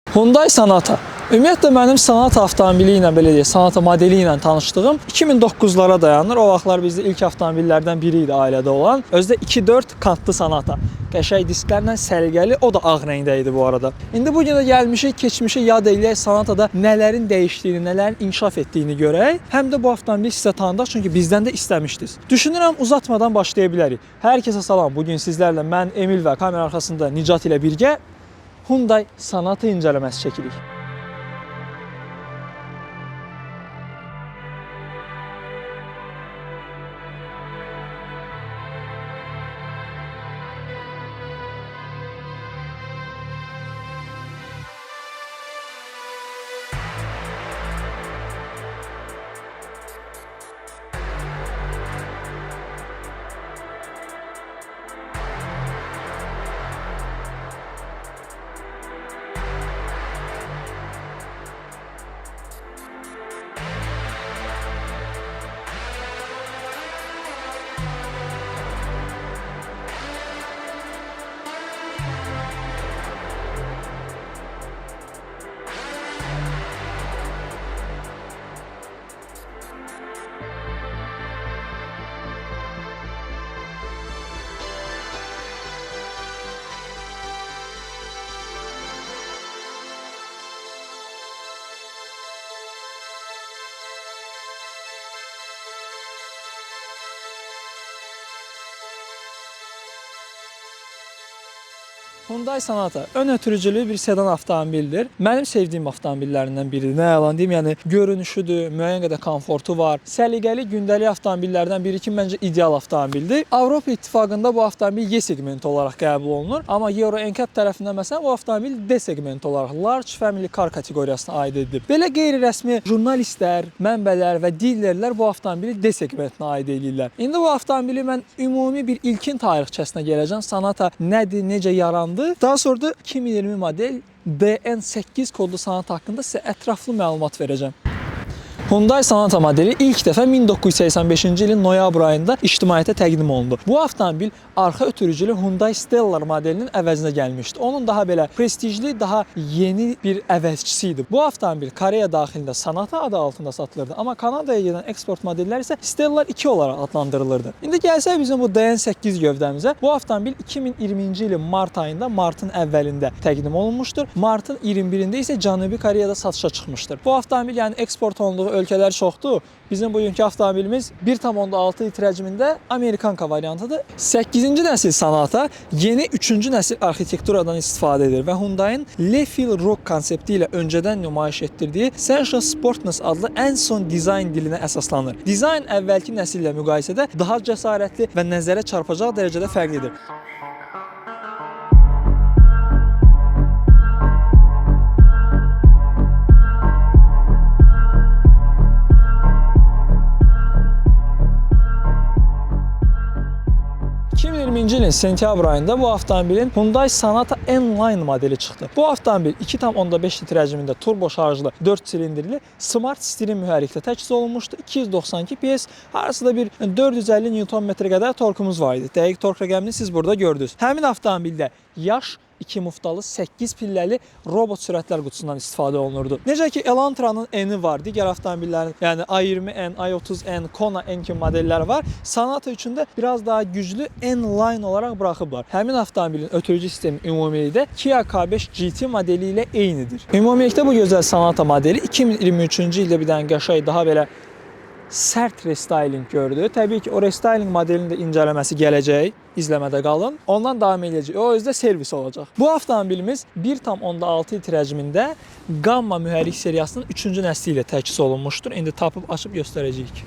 Hyundai Sonata. Ümumiyyətlə mənim Sonata avtomobili ilə belə deyək, Sonata modeli ilə tanışdığım 2009-lara dayanır. O vaxtlar bizdə ilk avtomobillərdən biri idi ailədə olan. Özü də 2.4 kantlı Sonata. Qəşəng disklərlə səliqəli, o da ağ rəngdə idi bu arada. İndi bu günə gəlmişik, keçmişi yad eləyək, Sonatada nələrin dəyişdiyini, nələrin inkişaf etdiyini görək. Həm də bu avtomobili sizə tanıdaq, çünki bizdən də istəmişdiniz. Düşünürəm uzatmadan başlaya bilərik. Hər kəsə salam. Bu gün sizlərlə mən Emil və kamera arxasında Nicat ilə birgə Hyundai Sonata incələməsi çəkirik. Hyundai Sonata ön ötürücülü bir sedan avtomobildir. Mənim sevdiyim avtomobillərindən biridir. Nə yalan deyim, yəni görünüşüdür, müəyyən qədər komfortu var. Səliqəli gündəlik avtomobillərdən biri ki, məncə ideal avtomobildir. Avropa İttifaqında bu avtomobil Y segmenti olaraq qəbul olunur, amma Euro NCAP tərəfindən məsələn bu avtomobil D segmenti olaraq Large Family Car kateqoriyasına aid edilib. Belə qeyri-rəsmi jurnalistlər, mənbələr və dillerlər bu avtomobili D segmentinə aid eləyirlər. İndi bu avtomobili mən ümumi bir ilkin tarixçəsinə gələcəm. Sonata nədir, necə yarandı? Daha sonra da 2020 model DN8 kodlu Sonata haqqında sizə ətraflı məlumat verəcəm. Hyundai Sonata modeli ilk dəfə 1985-ci ilin noyabr ayında ictimaiyyətə təqdim olundu. Bu avtomobil arxa ötürücülü Hyundai Stellar modelinin əvəzinə gəlmişdi. Onun daha belə prestijli, daha yeni bir əvəzçisi idi. Bu avtomobil Koreya daxilində Sonata adı altında satılırdı, amma Kanadaya gedən eksport modellər isə Stellar 2 olaraq adlandırılırdı. İndi gəlsək bizim bu DN8 gövdəmizə, bu avtomobil 2020-ci ilin mart ayında, martın əvvəlində təqdim olunmuşdur. Martın 21-də isə Cənubi Koreyada satışa çıxmışdır. Bu avtomobil yəni eksport olunduğu ölkələr çoxdur. Bizim bugünkü avtomobilimiz 1,6 litr həcmində Amerikanka variantıdır. 8-ci nəsil Sonata yeni 3-cü nəsil arxitekturadan istifadə edir və Hyundai-ın Le Feel Rock konsepti ilə öncədən nümayiş etdirdiyi Sensual Sportness adlı ən son dizayn dilinə əsaslanır. Dizayn əvvəlki nəsillə müqayisədə daha cəsarətli və nəzərə çarpacaq dərəcədə fərqlidir. ...2020-ci ilin sentyabr ayında bu avtomobilin Hyundai Sonata N-Line modeli çıxdı. Bu avtomobil 2,5 litr həcmində turbo şarjlı 4 silindrli Smart Steering mühərriklə təchiz olunmuşdu. 292 PS, arasında da bir 450 Nm qədər torkumuz var idi. Dəqiq tork rəqəmini siz burada gördünüz. Həmin avtomobildə yaş 2 muftalı 8 pilləli robot sürətlər qutusundan istifadə olunurdu. Necə ki Elantranın N-i var, digər avtomobillərin, yəni i20N, i30N, Kona N kimi modelləri var. Sonata üçün də biraz daha güclü N-Line olaraq buraxıblar. Həmin avtomobilin ötürücü sistemi ümumilikdə Kia K5 GT modeli ilə eynidir. Ümumilikdə bu gözəl Sonata modeli 2023-cü ildə bir dənə qəşəng, daha belə sərt restyling gördü. Təbii ki, o restyling modelinin də incələməsi gələcək. İzləmədə qalın. Ondan davam eləyəcək. O özü də servis olacaq. Bu avtomobilimiz 1,6 litr həcmində Gamma mühərrik seriyasının 3-cü nəsli ilə təchiz olunmuşdur. İndi tapıb açıb göstərəcəyik.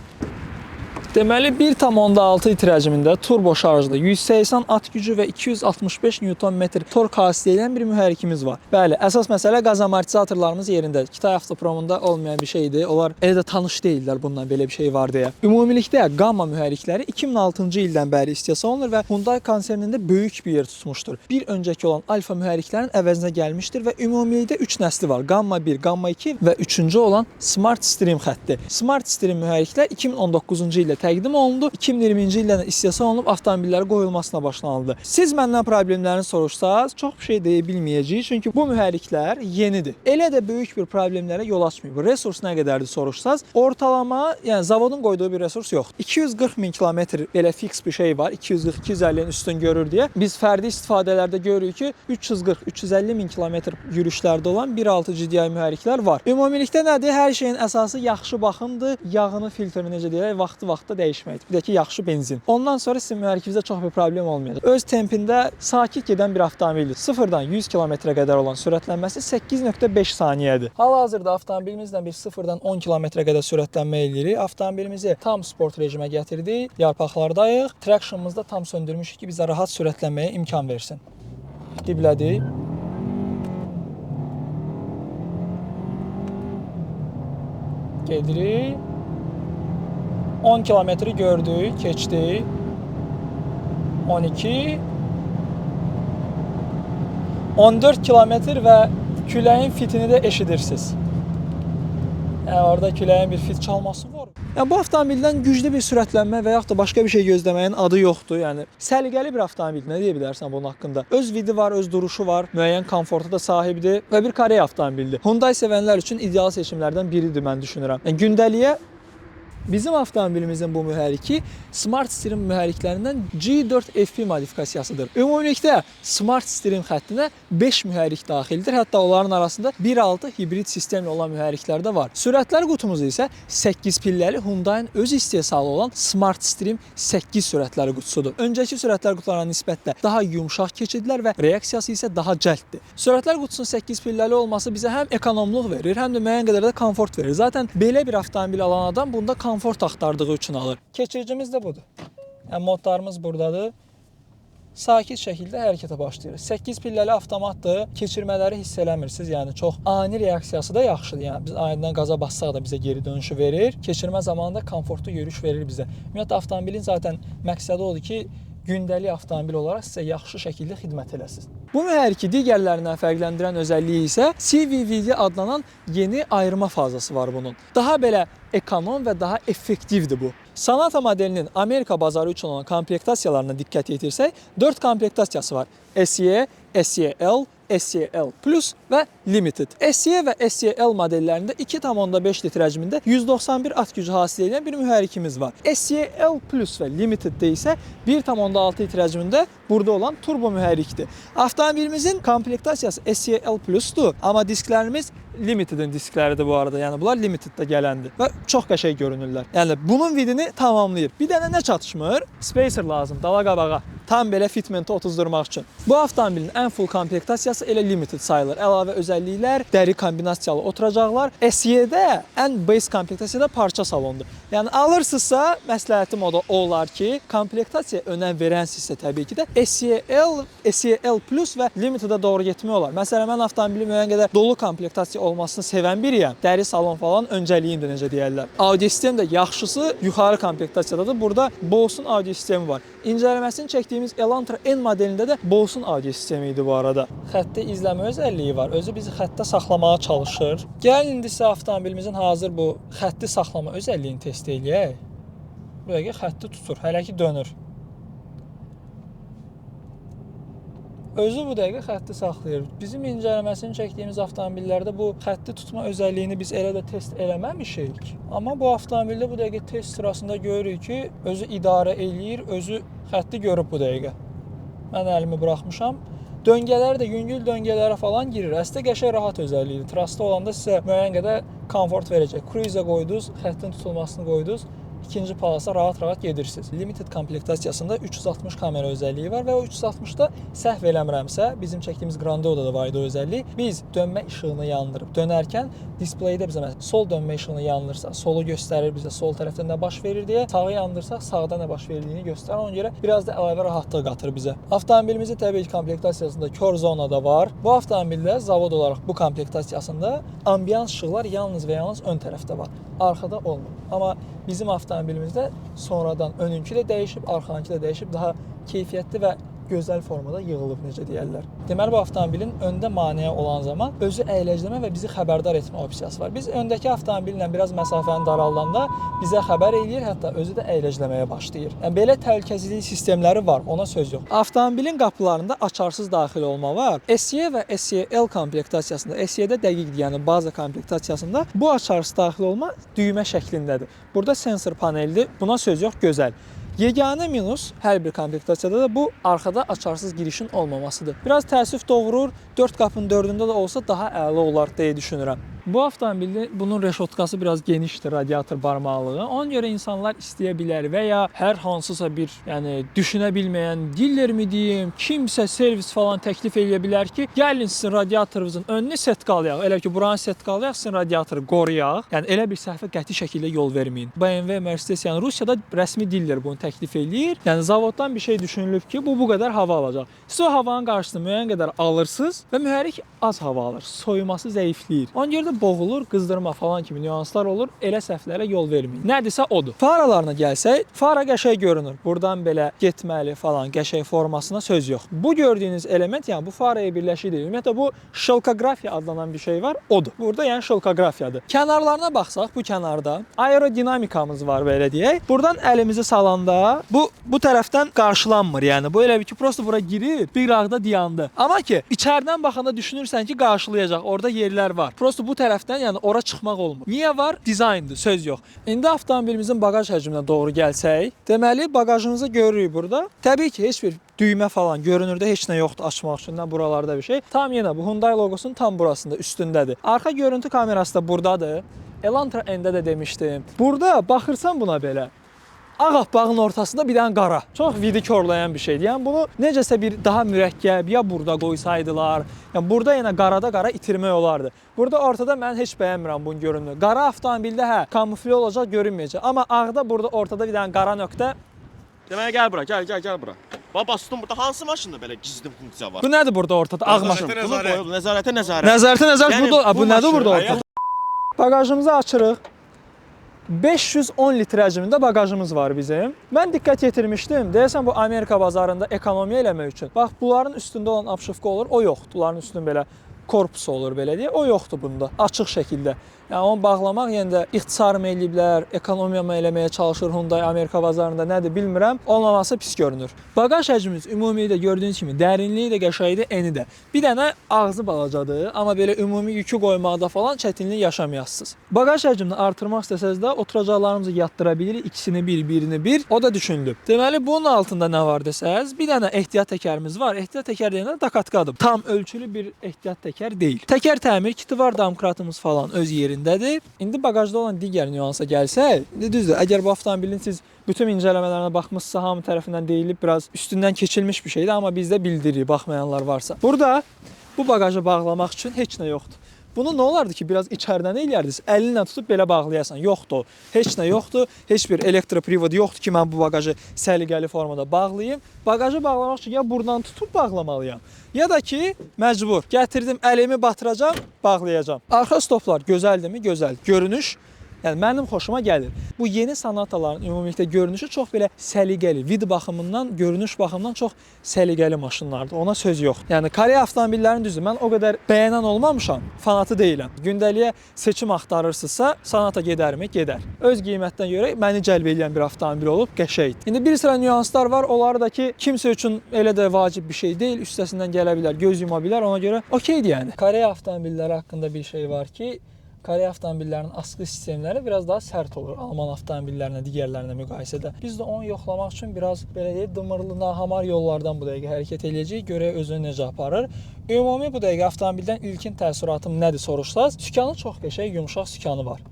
Deməli 1,6 litr həcmində turbo şarjlı 180 at gücü və 265 Nm tork hasil edən bir mühərrikimiz var. Bəli, əsas məsələ qaz amortizatorlarımız yerindədir. Kitay avtopromunda olmayan bir şeydir. Onlar elə də tanış deyildilər bundan belə bir şey var deyə. Ümumilikdə Gamma mühərrikləri 2006-cı ildən bəri istehsal olunur və Hyundai konsernində böyük bir yer tutmuşdur. Bir öncəki olan Alfa mühərriklərin əvəzinə gəlmişdir və ümumilikdə 3 nəsli var. Gamma 1, Gamma 2 və 3-cü olan Smart Stream xətti. Smart Stream mühərriklər 2019-cu ildə təqdim olundu. 2020-ci ildə istehsal olunub avtomobillərə qoyulmasına başlanıldı. Siz məndən problemlərini soruşsaz, çox bir şey deyə bilməyəcəyik, çünki bu mühərriklər yenidir. Elə də böyük bir problemlərə yol açmayıb. Resurs nə qədərdir soruşsaz, ortalama, yəni zavodun qoyduğu bir resurs yoxdur. 240 min kilometr belə fiks bir şey var. 240-250-nin üstün görür deyə. Biz fərdi istifadələrdə görürük ki, 340-350 min kilometr yürüşlərdə olan 1.6 GDI mühərriklər var. Ümumilikdə nədir? Hər şeyin əsası yaxşı baxımdır. Yağını, filtrini necə deyirlər, vaxtı-vaxtda dəyişməkdir. Bir də ki, yaxşı benzin. Ondan sonra sizin mühərrikinizdə çox bir problem olmayacaq. Öz tempində sakit gedən bir avtomobildir. 0-dan 100 kilometrə qədər olan sürətlənməsi 8.5 saniyədir. Hal-hazırda avtomobilimizlə biz 0-dan 10 kilometrə qədər sürətlənmə eləyirik. Avtomobilimizi tam sport rejimə gətirdik. Yarpaqlardayıq. Traction'ımızı da tam söndürmüşük ki, bizə rahat sürətlənməyə imkan versin. Diblədik. Gedirik. 10 kilometri gördük, keçdik. 12, 14 kilometr və küləyin fitini də eşidirsiniz. Yəni orada küləyin bir fit çalması var. Yəni bu avtomobildən güclü bir sürətlənmə və yaxud da başqa bir şey gözləməyin adı yoxdur. Yəni səliqəli bir avtomobil. Nə deyə bilərsən bunun haqqında? Öz vidi var, öz duruşu var, müəyyən komforta da sahibdir və bir Koreya avtomobilidir. Hyundai sevənlər üçün ideal seçimlərdən biridir mən düşünürəm. Yəni gündəliyə bizim avtomobilimizin bu mühərriki Smart Stream mühərriklərindən G4 FP modifikasiyasıdır. Ümumilikdə Smart Stream xəttinə 5 mühərrik daxildir. Hətta onların arasında 1.6 hibrid sistemli olan mühərriklər də var. Sürətlər qutumuzu isə 8 pilləli Hyundai-ın öz istehsalı olan Smart Stream 8 sürətlər qutusudur. Öncəki sürətlər qutularına nisbətlə daha yumşaq keçidlər və reaksiyası isə daha cəlddir. Sürətlər qutusunun 8 pilləli olması bizə həm ekonomluq verir, həm də müəyyən qədər də komfort verir. Zaten belə bir avtomobil alan adam bunda komfort axtardığı üçün alır. Keçiricimiz də budur. Yəni modlarımız buradadır. Sakit şəkildə hərəkətə başlayırıq. 8 pilləli avtomatdır. Keçirmələri hiss eləmirsiniz. Yəni çox ani reaksiyası da yaxşıdır. Yəni biz anidən qaza bassaq da bizə geri dönüşü verir. Keçirmə zamanında komfortlu yürüyüş verir bizə. Ümumiyyətlə avtomobilin zaten məqsədi odur ki, gündəlik avtomobil olaraq sizə yaxşı şəkildə xidmət eləsin. Bu mühərriki digərlərindən fərqləndirən özəlliyi isə CVVD adlanan yeni ayırma fazası var bunun. Daha belə ekonom və daha effektivdir bu. Sonata modelinin Amerika bazarı üçün olan komplektasiyalarına diqqət yetirsək, 4 komplektasiyası var. SE, SEL, SEL Plus və Limited. SE və SEL modellərində 2,5 litr həcmində 191 at gücü hasil edən bir mühərrikimiz var. SEL Plus və Limiteddə isə 1,6 litr həcmində burada olan turbo mühərrikdir. Avtomobilimizin komplektasiyası SEL Plusdur, amma disklərimiz Limited'in diskləridir bu arada. Yəni bunlar Limited'də gələndir və çox qəşəng görünürlər. Yəni bunun vidini tamamlayır. Bir dənə nə çatışmır? Spacer lazım dala qabağa. Tam belə fitmenti otuzdurmaq üçün. Bu avtomobilin ən full komplektasiyası elə Limited sayılır. Əlavə özəlliklər, dəri kombinasiyalı oturacaqlar. SE-də ən base komplektasiyada parça salondur. Yəni alırsınızsa, məsləhətim o da olar ki, komplektasiyaya önəm verənsinizsə təbii ki də SEL, SEL Plus və Limited'a doğru getmək olar. Məsələn, mən avtomobili müəyyən qədər dolu komplektasiya olmasını sevən biriyəm. Dəri salon falan öncəliyimdir necə deyərlər. Audio sistem də yaxşısı yuxarı komplektasiyadadır. Burada Bose-un audio sistemi var. İncələməsini çəkdiyimiz Elantra N modelində də Bose-un audio sistemi idi bu arada. Xətti izləmə özəlliyi var. Özü bizi xəttdə saxlamağa çalışır. Gəlin indi isə avtomobilimizin hazır bu xətti saxlama özəlliyini test eləyək. Bu dəqiqə xətti tutur, hələ ki dönür. Özü bu dəqiqə xətti saxlayır. Bizim incələməsini çəkdiyimiz avtomobillərdə bu xətti tutma özəlliyini biz elə də test eləməmişik. Amma bu avtomobildə bu dəqiqə test sırasında görürük ki, özü idarə eləyir, özü xətti görüb bu dəqiqə. Mən əlimi buraxmışam. Döngələr də yüngül döngələrə falan girir. Əslində qəşəng rahat özəlliyidir. Trasda olanda sizə müəyyən qədər komfort verəcək. Cruise-ə qoydunuz, xəttin tutulmasını qoydunuz. İkinci palasa rahat-rahat gedirsiniz. Limited komplektasiyasında 360 kamera özəlliyi var və o 360-da səhv eləmirəmsə, bizim çəkdiyimiz Grandio'da da var idi o özəllik. Biz dönmə işığını yandırıb dönərkən displeydə bizə məsələn sol dönmə işığını yandırsa, solu göstərir bizə, sol tərəfdə nə baş verir deyə, sağı yandırsaq sağda nə baş verdiyini göstərir. Ona görə biraz da əlavə rahatlıq qatır bizə. Avtomobilimizin təbii ki komplektasiyasında kör zona da var. Bu avtomobildə zavod olaraq bu komplektasiyasında ambiyans işıqlar yalnız və yalnız ön tərəfdə var. Arxada olmur. Amma bizim avtomobilimizdə sonradan önünkü də dəyişib, arxanınkı də dəyişib, daha keyfiyyətli və Gözəl formada yığılıb, necə deyərlər. Deməli bu avtomobilin öndə maneə olan zaman özü əyləcləmə və bizi xəbərdar etmə opsiyası var. Biz öndəki avtomobillə biraz məsafəni daraldanda bizə xəbər eləyir, hətta özü də əyləcləməyə başlayır. Yəni belə təhlükəsizlik sistemləri var, ona söz yox. Avtomobilin qapılarında açarsız daxil olma var. SE və SEL komplektasiyasında, SE-də dəqiqdir, yəni baza komplektasiyasında bu açarsız daxil olma düymə şəklindədir. Burada sensor paneldir, buna söz yox, gözəl. Yeganə minus hər bir komplektasiyada da bu arxada açarsız girişin olmamasıdır. Biraz təəssüf doğurur, 4 qapının 4-ündə də olsa daha əla olar deyə düşünürəm. Bu avtomobildə bunun reşotkası biraz genişdir, radiator barmaqlığı. Ona görə insanlar istəyə bilər və ya hər hansısa bir, yəni düşünə bilməyən dillermi deyim, kimsə servis falan təklif eləyə bilər ki, gəlin sizin radiatorunuzun önünü setkalayaq. Elə ki, buranı setkalayaq, sizin radiatoru qoruyaq. Yəni elə bir səhvə qəti şəkildə yol verməyin. BMW, Mercedes, yəni Rusiyada rəsmi diller bunu təklif eləyir. Yəni zavoddan bir şey düşünülüb ki, bu qədər hava alacaq. Siz o havanın qarşısını müəyyən qədər alırsınız və mühərrik az hava alır. Soyuması zəifləyir. Ona görə də boğulur, qızdırma falan kimi nüanslar olur. Elə səhvlərə yol verməyin. Nədirsə odur. Faralarına gəlsək, fara qəşəng görünür. Buradan belə getməli falan qəşəng formasına söz yox. Bu gördüyünüz element, yəni bu faraya birləşik deyil. Ümumiyyətlə bu şılkoqrafiya adlanan bir şey var, odur. Burada yəni şılkoqrafiyadır. Kənarlarına baxsaq, bu kənarda aerodinamikamız var belə deyək. Buradan əlimizi salanda bu tərəfdən qarşılanmır. Yəni bu elə bir ki, prosta bura girir, bir qıraqda dayandı. Amma ki, içəridən baxanda düşünürsən ki, qarşılayacaq. Orada yerlər var. Prosta bu tərəfdən, yəni ora çıxmaq olmur. Niyə var? Dizayndır, söz yox. İndi avtomobilimizin baqaj həcminə doğru gəlsək, deməli baqajımızı görürük burada. Təbii ki, heç bir düymə falan görünürdə heç nə yoxdur açmaq üçün, nə buralarda bir şey. Tam yenə bu Hyundai logosunun tam burasında, üstündədir. Arxa görüntü kamerası da burdadır. Elantra N-də də demişdim. Burada baxırsan buna belə. Ağappağın ortasında bir dənə qara. Çox vidi korlayan bir şeydir. Yəni bunu necəsə bir daha mürəkkəb ya burada qoysaydılar. Yəni burada yenə qarada qara itirmək olardı. Burada ortada mən heç bəyənmirəm bunun görünümünü. Qara avtomobildə hə, kamuflye olacaq, görünməyəcək. Amma ağda burada ortada bir dənə qara nöqtə. Deməli gəl bura, gəl, gəl, gəl bura. Bax bastım burada hansı maşında belə gizli funksiya var? Bu nədir burada ortada? Ağ maşın. Bunu qoyub nəzarətə nəzarət. Nəzarətə nəzarət Yəni burada. Bu nədir maşın- burada ortada? Bagajımızı açırıq. 510 litr həcmində bagajımız var bizim. Mən diqqət yetirmişdim. Deyəsən bu Amerika bazarında ekonomiya eləmək üçün. Bax bunların üstündə olan apşıfka olur, o yoxdur. Bunların üstünün belə korpusu olur belə deyə. O yoxdur bunda. Açıq şəkildə. Yəni onu bağlamaq, yəni də ixtisar mı eləyiblər, ekonomiya mı eləməyə çalışır Hyundai Amerika bazarında nədir bilmirəm. Olmaması pis görünür. Bagaj həcmimiz ümumilikdə gördüyünüz kimi dərinliyi də qəşəngdir, eni də. Bir dənə ağzı balacadır, amma belə ümumi yükü qoymaqda falan çətinlik yaşamayasınız. Bagaj həcmini artırmaq istəsəz də oturacaqlarımızı yatdıra bilirik, ikisini bir, birini bir. O da düşünülüb. Deməli bunun altında nə var desəz, bir dənə ehtiyat təkərimiz var. Ehtiyat təkər deyəndə dakatkadır. Tam ölçülü bir ehtiyat təkər deyil. Təkər təmir kiti var, damkratımız falan öz yerindədir. İndi bagajda olan digər nüansa gəlsək, indi düzdür, əgər bu avtomobilin siz bütün incələmələrinə baxmışsa, hamı tərəfindən deyilib, biraz üstündən keçilmiş bir şeydir, amma biz də bildiririk baxmayanlar varsa. Burada bu bagajı bağlamaq üçün heç nə yoxdur. Bunu nə olardı ki, biraz içəridən eləyərdiniz, əlinlə tutub belə bağlayasan. Yoxdur o. Heç nə yoxdur. Heç bir elektroprivod yoxdur ki, mən bu bagajı səliqəli formada bağlayım. Bagajı bağlamaq üçün ya buradan tutub bağlamalıyam, ya da ki, məcbur. Gətirdim, əlimi batıracam, bağlayacam. Arxa stoplar gözəldirmi? Gözəl. Görünüş, yəni mənim xoşuma gəlir. Bu yeni Sonataların ümumilikdə görünüşü çox belə səliqəli, vid baxımından, görünüş baxımından çox səliqəli maşınlardır. Ona söz yox. Yəni Koreya avtomobillərinin düzdür, mən o qədər bəyənən olmamışam, fanatı deyiləm. Gündəliyə seçim axtarırsınızsa, Sonata gedərmi? Gedər. Öz qiymətdən görə məni cəlb edən bir avtomobil olub, qəşəngdir. İndi bir sıra nüanslar var, onları da ki, kimsə üçün elə də vacib bir şey deyil, üstəsindən gələ bilər, göz yuma bilər, ona görə okeydir yəni. Koreya avtomobilləri haqqında bir şey var ki, Koreya avtomobillərinin asqı sistemləri biraz daha sərt olur Alman avtomobillərinə, digərlərinə müqayisədə. Biz də onu yoxlamaq üçün biraz belə deyək, dımırlı, nahamar yollardan bu dəqiqə hərəkət eləyəcəyik, görək özünü necə aparır. Ümumi bu dəqiqə avtomobildən ilkin təəssüratım nədir soruşsaz, sükanı çox qəşəng, yumşaq sükanı var.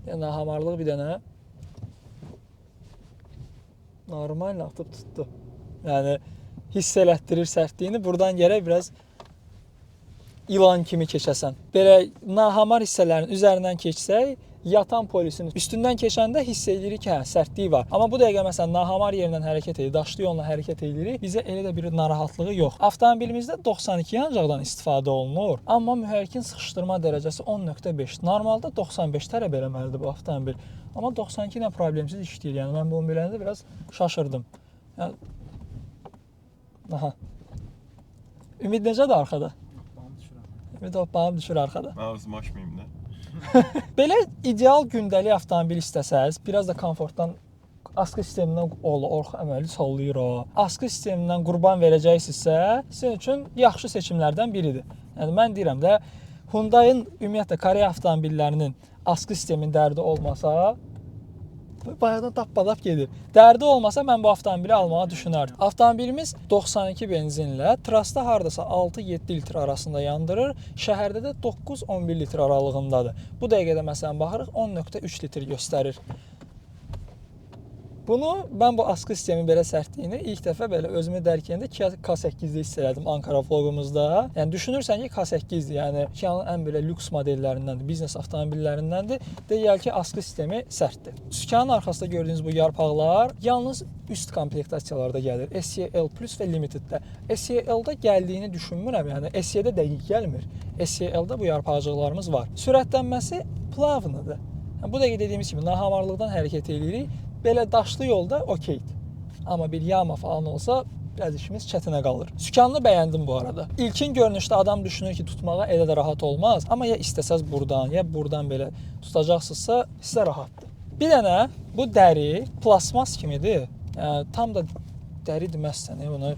Yəni nahamarlıq bir dənə normal atıb tutdu. Yəni hiss elətdirir sərtliyini. Buradan gərək biraz ilan kimi keçəsən. Belə nahamar hissələrin üzərindən keçsək, yatan polisin üstündən keçəndə hiss edirik ki, hə, sərtlik var. Amma bu dəqiqə məsələn nahamar yerindən hərəkət edirik, daşlı yolla hərəkət edirik, bizə elə də bir narahatlığı yox. Avtomobilimizdə 92 yanacaqdan istifadə olunur, amma mühərrikin sıxışdırma dərəcəsi 10.5. Normalda 95 tələb eləməlidir bu avtomobil. Amma 92 ilə problemsiz işləyir. Yəni mən bunu biləndə biraz şaşırdım. Yəni aha. Ümid necədir arxada? Ümid hoppağım düşür arxada. Mən ağzımı açmayayım da. Belə ideal gündəlik avtomobil istəsəz, biraz da komfortdan asqı sistemindən ola orx əməli sallayır o. Asqı sistemindən qurban verəcəksinizsə, sizin üçün yaxşı seçimlərdən biridir. Yəni mən deyirəm də Hyundai-ın ümumiyyətlə Koreya avtomobillərinin asqı sistemin dərdi olmasa bayaqdan tappadap gedir. Dərdi olmasa mən bu avtomobili almağı düşünərdim. Avtomobilimiz 92 benzinlə trasda hardasa 6-7 litr arasında yandırır, şəhərdə də 9-11 litr aralığındadır. Bu dəqiqədə məsələn baxırıq 10.3 litr göstərir. Bunu mən bu asqı sistemin belə sərtliyini ilk dəfə belə özümü dərk edəndə Kia K8-də hiss elədim Ankara vloqumuzda. Yəni düşünürsən ki, K8-dir, yəni Kia-nın ən belə lüks modellərindəndir, biznes avtomobillərindəndir. Deyək ki, asqı sistemi sərtdir. Sükanın arxasında gördüyünüz bu yarpaqlar yalnız üst komplektasiyalarda gəlir. SEL Plus və Limiteddə. SEL-də gəldiyini düşünmürəm, yəni SE-də dəqiq gəlmir. SEL-də bu yarpaqcıqlarımız var. Sürətlənməsi plavnıdır. Yəni, bu dəqiqə dediyimiz kimi nahamarlıqdan hərəkət eləyirik. Belə daşlı yolda okeydir. Amma bir yama falan olsa biraz işimiz çətinə qalır. Sükanını bəyəndim bu arada. İlkin görünüşdə adam düşünür ki, tutmağa elə də rahat olmaz. Amma ya istəsəz burdan, ya burdan belə tutacaqsınızsa sizə rahatdır. Bir dənə bu dəri plasmas kimidir. Yəni, tam da dəri deməzsən, bunu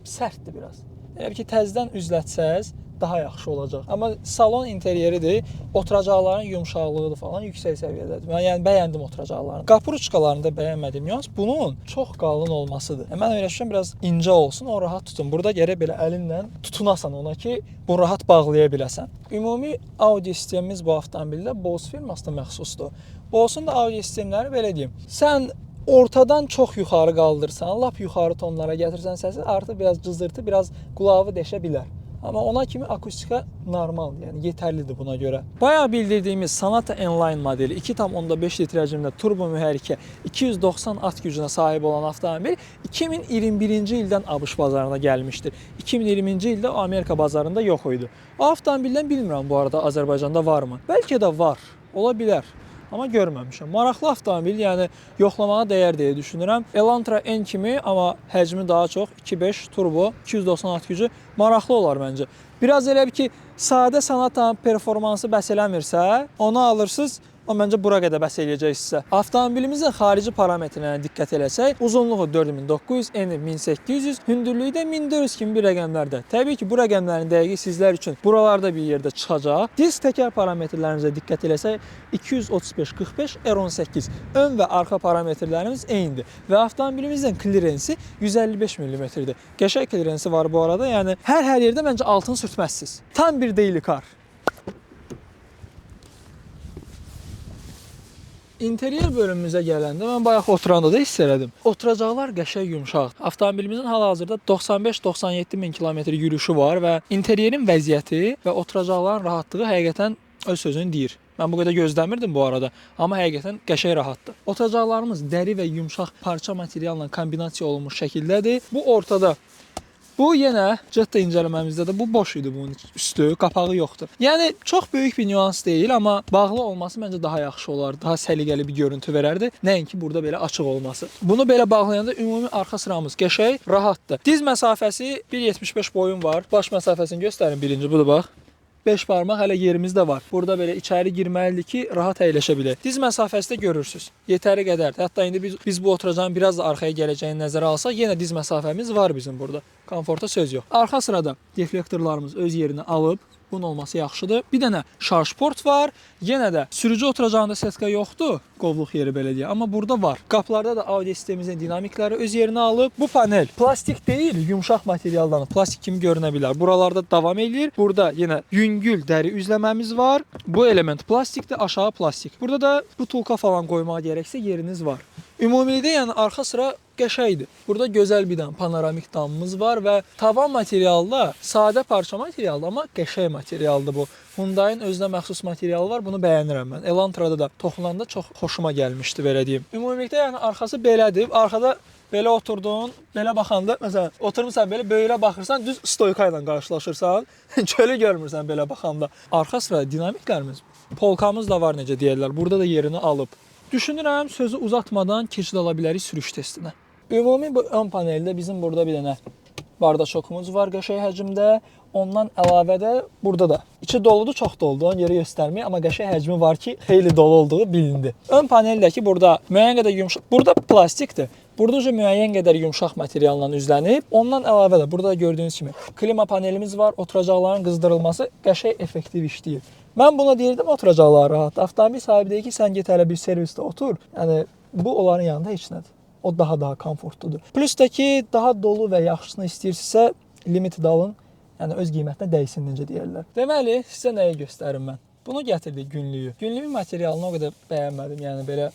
sərtdir biraz. Elə bir ki, təzədən üzlətsəz daha yaxşı olacaq. Amma salon interyeridir, oturacaqların yumşaqlığıdır falan yüksək səviyyədədir. Mən yəni bəyəndim oturacaqlarını. Qapı ruçkalarında bəyənmədiyim nüans bunun çox qalın olmasıdır. Yəni, mən öyrəşirəm biraz incə olsun, o rahat tutun. Burada gərək belə əlinlə tutunasan ona ki, bunu rahat bağlaya biləsən. Ümumi audio sistemimiz bu avtomobildə Bose firmasına məxsusdur. Bose-un da audio sistemləri belə deyim. Sən ortadan çox yuxarı qaldırsan, lap yuxarı tonlara gətirsən səsi, artıq biraz cızırtı, biraz qulağı deşə bilər. Amma ona kimi akustika normaldır, yəni yetərlidir buna görə. Bayaq bildirdiyimiz Sonata N-Line modeli 2,5 litr həcmində turbo mühərrikə 290 at gücünə sahib olan avtomobil 2021-ci ildən ABŞ bazarına gəlmişdir. 2020-ci ildə o Amerika bazarında yox idi. O avtomobildən bilmirəm bu arada Azərbaycanda varmı? Bəlkə də var, ola bilər. Amma görməmişəm. Maraqlı avtomobil, yəni yoxlamağa dəyər deyə düşünürəm. Elantra N kimi, amma həcmi daha çox 2.5 turbo, 290 at gücü maraqlı olar məncə. Biraz elə bir ki, sadə Sonata'nın performansı bəs eləmirsə, onu alırsınız, o məncə bura qədər bəs eləyəcək sizə. Avtomobilimizin xarici parametrlərinə diqqət eləsək, uzunluğu 4900, eni 1800, hündürlüyü də 1400 kimi bir rəqəmlərdə. Təbii ki, bu rəqəmlərin dəqiqi sizlər üçün buralarda bir yerdə çıxacaq. Disk təkər parametrlərimizə diqqət eləsək, 235-45 R18 ön və arxa parametrlərimiz eynidir və avtomobilimizin klirensi 155 mm-dir. Qəşəng klirensi var bu arada, yəni hər yerdə məncə altını sürtməzsiniz. Tam bir daily car. İnteriyer bölümümüzə gələndə mən bayaq oturanda da hiss elədim. Oturacaqlar qəşəng yumşaqdır. Avtomobilimizin hal-hazırda 95-97 min kilometr yürüyüşü var və interiyerin vəziyyəti və oturacaqların rahatlığı həqiqətən öz sözünü deyir. Mən bu qədər gözləmirdim bu arada, amma həqiqətən qəşəng rahatdır. Oturacaqlarımız dəri və yumşaq parça materialla kombinasiya olunmuş şəkildədir. Bu ortada. Bu yenə Jetta incələməmizdə də bu boş idi, bunun üstü, qapağı yoxdur. Yəni çox böyük bir nüans deyil, amma bağlı olması məncə daha yaxşı olardı, daha səliqəli bir görüntü verərdi, nəinki burada belə açıq olması. Bunu belə bağlayanda ümumi arxa sıramız qəşəng, rahatdır. Diz məsafəsi 1.75 boyum var. Baş məsafəsini göstərin birinci, budur bax. 5 barmaq hələ yerimiz də var. Burada belə içəri girməlidir ki, rahat əyləşə bilək. Diz məsafəsi də görürsüz. Yetəri qədərdir. Hətta indi biz bu oturacağın biraz da arxaya gələcəyini nəzərə alsaq, yenə diz məsafəmiz var bizim burada. Komforta söz yox. Arxa sırada deflektorlarımız öz yerini alıb. Bunun olması yaxşıdır. Bir dənə şarj port var. Yenə də sürücü oturacağında setka yoxdur. Qovluq yeri belə deyə. Amma burada var. Qapılarda da audio sistemimizin dinamikləri öz yerini alıb. Bu panel plastik deyil, yumşaq materialdan, plastik kimi görünə bilər. Buralarda davam eləyir. Burada yenə yüngül dəri üzləməmiz var. Bu element plastikdir, aşağı plastik. Burada da butulka falan qoymağa gərəksə yeriniz var. Ümumilikdə yəni arxa sıra qəşəngdir. Burada gözəl bir dənə panoramik damımız var və tavan materialı da sadə parça materialdır, amma qəşəng materialdır bu. Hyundai-ın özünə məxsus materialı var, bunu bəyənirəm mən. Elantrada da toxunanda çox xoşuma gəlmişdi, belə deyim. Ümumilikdə yəni arxası belədir. Arxada belə oturdun, belə baxanda, məsələn, oturmursan belə böyrə baxırsan, düz stoyka ilə qarşılaşırsan. Çölü görmürsən belə baxanda. Arxa sırada dinamiklərimiz, polkamız da var necə deyirlər. Burada da yerini alıb. Düşünürəm, sözü uzatmadan keçid ala bilərik sürüş testinə. Ümumi bu ön paneldə bizim burada bir dənə Bardaşokumuz var qəşəng həcmdə. Ondan əlavə də burada da. İçi doludur, çox doludur. Ona görə göstərməyək, amma qəşəng həcmi var ki, xeyli dolu olduğu bilindi. Ön paneldəki burada müəyyən qədər yumşaq, burada plastikdir. Burada uca müəyyən qədər yumşaq materialla üzlənib. Ondan əlavə də burada gördüyünüz kimi klima panelimiz var. Oturacaqların qızdırılması qəşəng effektiv işləyir. Mən buna deyirdim oturacaqlar rahat. Avtomobil sahibi deyir ki, sən get hələ bir servisdə otur. Yəni bu onların yanında heç nədir. O daha komfortludur. Plus da ki, daha dolu və yaxşısını istəyirsinizsə, limiti də alın. Yəni öz qiymətinə dəysin necə deyirlər. Deməli, sizə nəyi göstərim mən? Bunu gətirdik günlüyü. Günlüyün materialını o qədər bəyənmədim. Yəni belə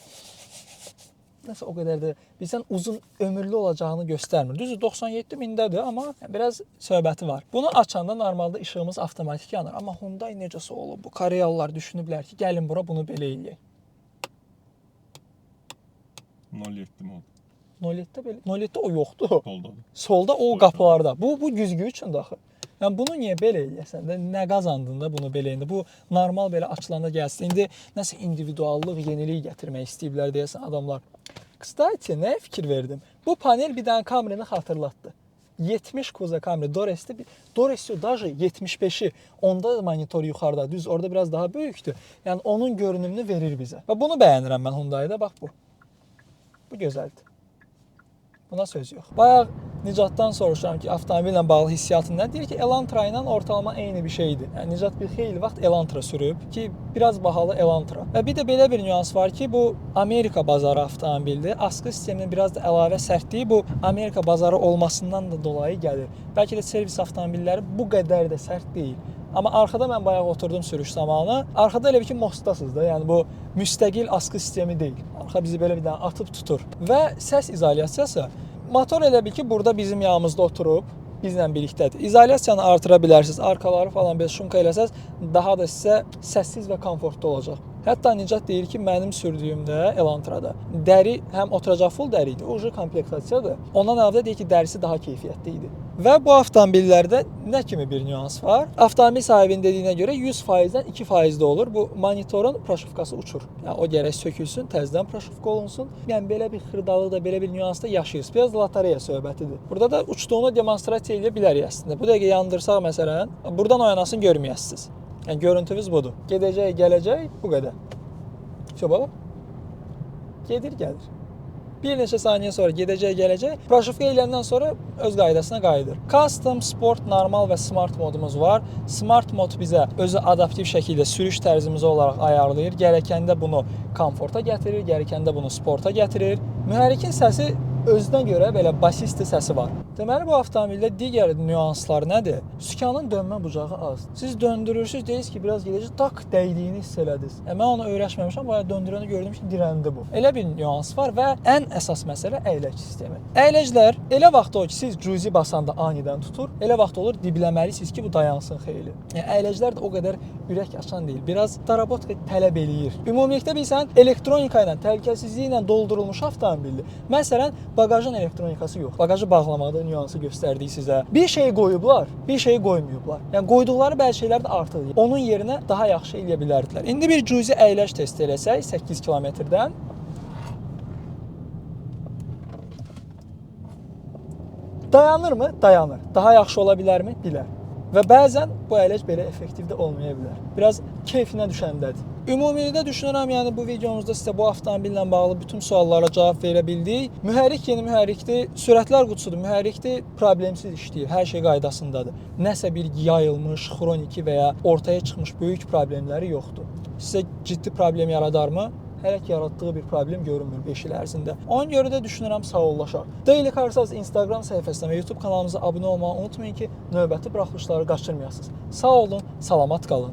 nəsə o qədər də bilsən uzun ömürlü olacağını göstərmir. Düzdür, 97 mindədir, amma biraz söhbəti var. Bunu açanda normalda işığımız avtomatik yanır. Amma Hyundai necəsə olub? Bu Koreyalılar düşünüblər ki, gəlin bura bunu belə eləyək. 0.7 mi oldu? 0.7-də belə. 0.7-də o yoxdur. Solda. Solda o qapılarda. Bu güzgü üçün də axı. Yəni bunu niyə belə eləyəsən də? Nə qazandın da bunu belə indi? Bu normal belə açılanda gəlsin. İndi nəsə individuallıq, yenilik gətirmək istəyiblər deyəsən adamlar. Kstati, nəyə fikir verdim? Bu panel bir dənə Camry-ni xatırlatdı. 70 kuza Camry, Dores'te Dores'i daje 75-i. Onda monitor yuxarıda, düz orada biraz daha böyükdür. Yəni onun görünümünü verir bizə. Və bunu bəyənirəm mən Hyundai-da. Bax bu. Bu gözəldir. Buna söz yox. Bayaq Nicatdan soruşuram ki, avtomobillə bağlı hissiyatın nə? Deyir ki, Elantra ilə ortalama eyni bir şeydir. Yəni Nicat bir xeyli vaxt Elantra sürüb ki, biraz bahalı Elantra. Və bir də belə bir nüans var ki, bu Amerika bazarı avtomobildir. Asqı sisteminin biraz da əlavə sərtliyi bu Amerika bazarı olmasından da dolayı gəlir. Bəlkə də servis avtomobilləri bu qədər də sərt deyil. Amma arxada mən bayaq oturdum sürüş zamanı. Arxada elə bir ki, mostdasınız da. Yəni bu müstəqil asqı sistemi deyil. Arxa bizi belə bir dənə atıb tutur. Və səs izolyasiyası. Motor elə bil ki, burada bizim yanımızda oturub, bizlə birlikdədir. İzolyasiyanı artıra bilərsiniz. Arkaları falan belə şumka eləsəz, daha da sizə səssiz və komfortlu olacaq. Hətta Nicat deyir ki, mənim sürdüyümdə Elantrada dəri həm oturacaq full dəri idi, o komplektasiyadır. Ondan əlavə deyir ki, dərisi daha keyfiyyətli idi. Və bu avtomobillərdə nə kimi bir nüans var? Avtomobil sahibinin dediyinə görə 100%-dən 2% də olur. Bu monitorun proşivkası uçur. Yəni o gərək sökülsün, təzədən proşivka olunsun. Yəni belə bir xırdalıq da, belə bir nüans da yaşayırsınız. Biraz lotereya söhbətidir. Burada da uçduğunu demonstrasiya edə bilərik əslində. Bu dəqiqə yandırsaq məsələn, buradan o yanasını görməyəsiniz. Yəni görüntümüz budur. Gedəcək, gələcək, bu qədər. Şo baba. Gedir, gəlir. Bir neçə saniyə sonra gedəcək, gələcək. Proşivka eləyəndən sonra öz qaydasına qayıdır. Custom, Sport, Normal və Smart modumuz var. Smart mod bizə özü adaptiv şəkildə sürüş tərzimizi olaraq ayarlayır. Gərəkəndə bunu komforta gətirir, gərəkəndə bunu sporta gətirir. Mühərrikin səsi özünə görə belə basisti səsi var. Deməli, bu avtomobildə digər nüanslar nədir? Sükanın dönmə bucağı az. Siz döndürürsünüz, deyirsiniz ki, biraz gedəcək, tak dəydiyini hiss elədiniz. Mən onu öyrəşməmişəm, bayaq döndürəni gördüm ki, dirəndi bu. Elə bir nüans var və ən əsas məsələ əyləc sistemi. Əyləclər elə vaxt olur ki, siz cüzi basanda anidən tutur, elə vaxt olur dibləməlisiniz ki, bu dayansın xeyli. Yəni əyləclər də o qədər ürək açan deyil. Biraz darabotka tələb eləyir. Ümumilikdə bilirsən, elektronika ilə, təhlükəsizliyi ilə doldurulmuş avtomobildir. Məsələn, baqajın elektronikası yox. Baqajı bağlamaqda nüansı göstərdik sizə. Bir şey qoyublar, bir şey qoymayıblar. Yəni qoyduqları bəzi şeylər də artıqdır. Onun yerinə daha yaxşı eləyə bilərdilər. İndi bir cüzi əyləc testi eləsək 8 kilometrdən. Dayanırmı? Dayanır. Daha yaxşı ola bilərmi? Bilər. Və bəzən bu əyləc belə effektiv də olmaya bilər. Biraz keyfinə düşəndədir. Ümumilikdə düşünürəm, yəni bu videomuzda sizə bu avtomobillə bağlı bütün suallara cavab verə bildik. Mühərrik yeni mühərrikdir, sürətlər qutusudur, mühərrikdir, problemsiz işləyir, hər şey qaydasındadır. Nəsə bir yayılmış, xroniki və ya ortaya çıxmış böyük problemləri yoxdur. Sizə ciddi problem yaradarmı? Hələ ki yaratdığı bir problem görünmür 5 il ərzində. Ona görə də düşünürəm sağollaşar. Daily Carsaz Instagram səhifəsinə və YouTube kanalımıza abunə olmağı unutmayın ki, növbəti buraxılışları qaçırmayasınız. Sağ olun, salamat qalın.